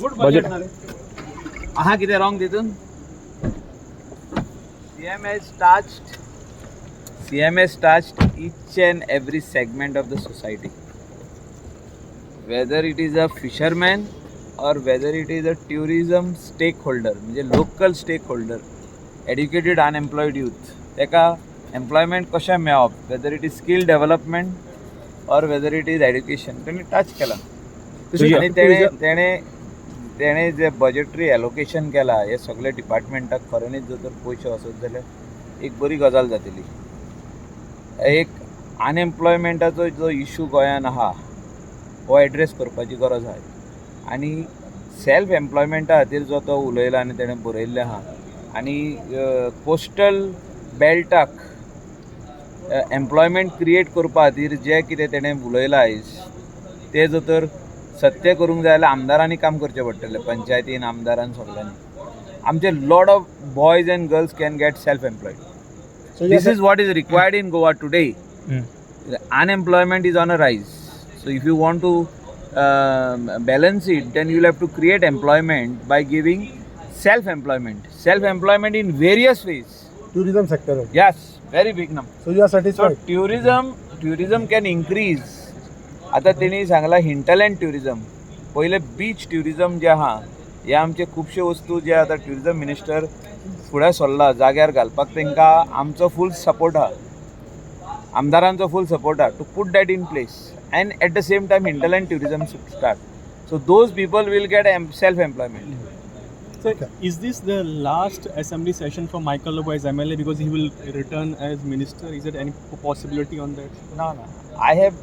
Good Budget. Budget ना रे. आहा कितें रॉंग तितून? CM has touched each and every segment of the society, whether it is a fisherman or whether it is a tourism stakeholder, म्हणजे local stakeholder, educated unemployed youth, ताका employment कशें मेळप, whether it is skill development or whether it is education, तेणी touch केला. आनी तेणें तेणें जे budgetary allocation केला हे सगळे डिपार्टमेंटाक, खऱ्यांनीच जर तर पयशे वचत जाल्यार एक बरी गजाल जातली. एक अनएम्प्लॉयमेंटाचो जो इशू गोंयान आहा, हो एड्रेस करपाची गरज आहा आनी सेल्फ एम्प्लॉयमेंटा खातीर जो तो उलयला आनी तेणें बरयल्लें आहा आनी कोस्टल बेल्टाक एम्प्लॉयमेंट क्रिएट करपा खातीर जें कितें तेणें उलयलां आयज, तें जर तर सत्य करूंक जाय जाल्यार आमदारांनी काम करचें पडटलें, पंचायतीन, आमदारान, सगल्यांनी. आमचे lot of boys and girls can get self employed. So you This are is what is required in Goa today. Unemployment is on a rise. So if you want to balance it, then you will have to create employment by giving self employment. Self employment in various ways. Tourism sector. Yes, very big number. So you are so satisfied? Tourism can increase. आतां तेणी सांगलां hinterland tourism, पयलें beach tourism जें आहा, हे आमचे खुबशे वस्तू जे आतां ट्युरिजम मिनिस्टर फुडें सरला जाग्यार घालपाक, तांकां आमचो फूल सपोर्ट आहा, आमदारांचो फूल सपोर्ट आहा to put that in place and at the same time hinterland tourism start, so those people will get self employment. So, is this the last assembly session for Michael Lobo as MLA because he will return as minister? Is there any possibility on that? No. I have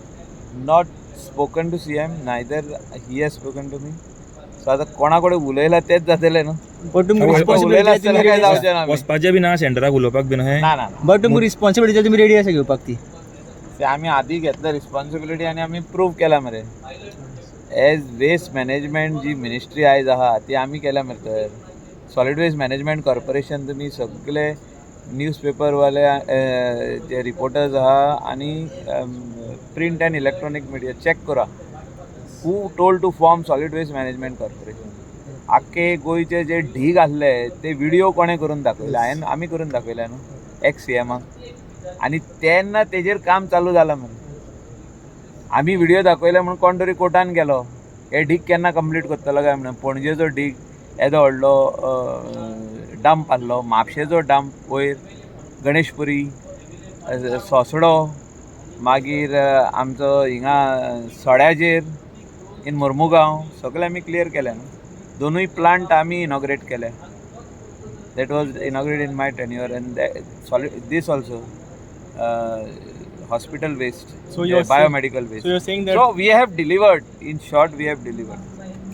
not spoken to CM, neither he has spoken to me. So आता कोणा कडेन उलयला तेच जातलें न्हू. But तुमकां उलयला आसतना काय जावचें ना आमी. वचपाचें बी ना सेंटराक उलोवपाक बी अहें? ना ना. बट तुमकां रिस्पॉन्सिबिलिटी तुमी रेडी आसा घेवपाक ती? ते आमी आदी घेतलं रिस्पॉन्सिबिलिटी आनी आमी प्रूव केला मरे. एज वेस्ट मॅनेजमेंट जी मिनिस्ट्री आयज आहा, ती आमी केल्या मरे. तर सॉलिड वेस्ट मॅनेजमेंट कॉर्पोरेशन, तुमी सगळे न्यूज पेपरवाले जे रिपोर्टर्स आहा आनी print and electronic media check करा, who told to form Solid Waste Management Corporation? आख्खे गोंयचे जे ढीग आसले, ते व्हिडिओ कोणें करून दाखयले? हांवें, आमी करून दाखयले न्हू एक्स सीएमाक. आनी तेन्ना तेजेर काम चालू जालां मरे. आमी व्हिडिओ दाखयले म्हणून कोण तरी कोर्टान गेलो, हे ढीग केन्ना कंप्लीट करतलो काय म्हणून. पणजेचो ढीग येदो व्हडलो डंप आहलो, म्हापशेचो डंप, वयर गणेशपुरी, सोसडो, मागीर आमचो हिंगा सड्याचेर इन मोर्मुगांव, सगळे आमी क्लियर केले न्हू. दोनूय प्लांट आमी इनॉग्रेट केले. That was inaugurate in my tenure, and solid this also, hospital waste, So you're biomedical So waste. you're saying that So we have delivered. In short, we have delivered.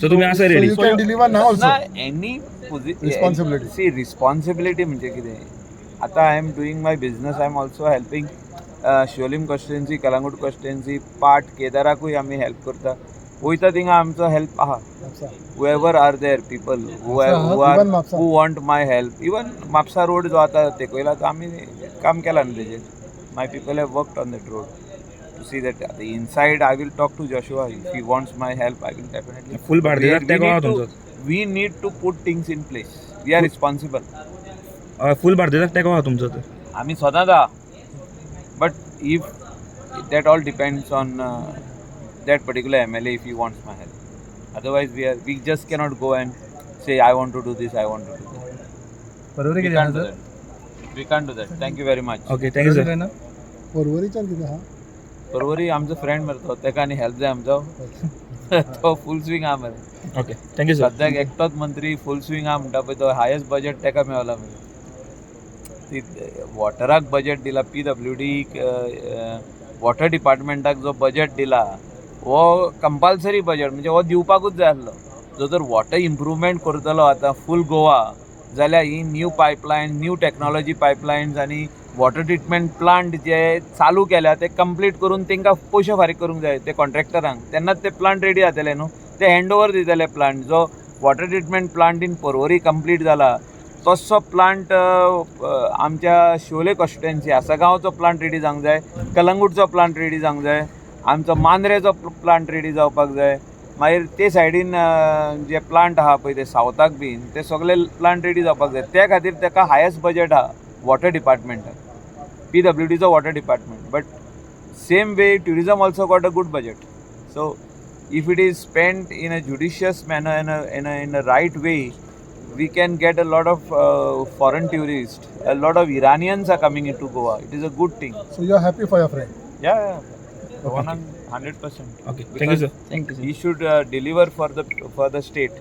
So तुमी आसा So ready? You can deliver now also. ना, any Responsibility. C, responsibility म्हणजे कितें, आतां I am doing my business, I am also helping Siolim constituency, Calangute constituency, part केदाराकूय आमी help करता. वयता थिंगा आमचो हेल्प आहा. Mapsa. Whoever are there people who Mapsa, who are even Mapsa. who want my help, even Mapsa road जो आतां तेकयला, तो आमी काम केलां न्हू तेजेर. My people have worked on that road to see that inside. I will talk to Joshua. If he wants my help, I will definitely. फूल बार्देसाक तेंको आहा तुमचो. We need to put things in place. We are responsible. हय, फूल बार्देसाक तेंको आहा तुमचो तर. आमी सदांच आहा, but if that all depends on that particular MLA, if you wants my help. Otherwise we just cannot go and say, "I want to do this, I want to do that." बरोबर. We can't do that. We can't do that. Thank you very much. Okay, thank you sir. पर्वरीच्यान कितें आहा? पर्वरी आमचो friend मरे तो, तेका आनी help जाय आमचो. तो फूल स्विंग आहा मरे. Okay, thank you sir. सद्याक एकटोच मंत्री फूल स्विंग आहा म्हणटा पळय, तो हायस्ट बजेट तेका मेवला मरे. ती वॉटराक बजेट दिला, पीडब्ल्यूडी वॉटर डिपार्टमेंटाक जो बजेट दिला, हो कंपल्सरी बजेट, म्हणजे हो दिवपाकूच जाय आसलो. जो जर वॉटर इम्प्रुवमेंट करतलो आतां फूल गोवा जाल्यार ही new pipeline, new technology pipelines आनी वॉटर ट्रिटमेंट प्लांट जे चालू केल्या, ते कंप्लीट करून तांकां पयशे फारीक करूंक जाय ते कॉन्ट्रॅक्टरांक, तेन्नाच ते प्लांट रेडी जातले न्हू, ते हँड ओवर दितले प्लांट. जो water treatment plant in Porvorim complete जाला, तसो प्लांट आमच्या शिवोले कॉन्स्टिट्युएन्सी आसगांवचो प्लांट रेडी जावंक जाय, कलंगूटचो प्लांट रेडी जावंक जाय, आमचो मांद्रेचो प्लांट रेडी जावपाक जाय. मागीर ते सायडीन जे प्लांट आहा पळय ते सावथाक बीन ते सगळे प्लांट रेडी जावपाक जाय. त्या खातीर ताका हायस्ट बजेट आहा water डिपार्टमेंटाक, पीडब्ल्यूडीचो water department. But same way tourism also got a good budget. So if it is spent in a judicious manner, in a right way, we can get a lot of foreign tourists. A lot of Iranians are coming into Goa. It is a good thing. So you are happy for your friend. Yeah. 100%. Okay, thank you sir. Thank you sir. He should deliver for the state.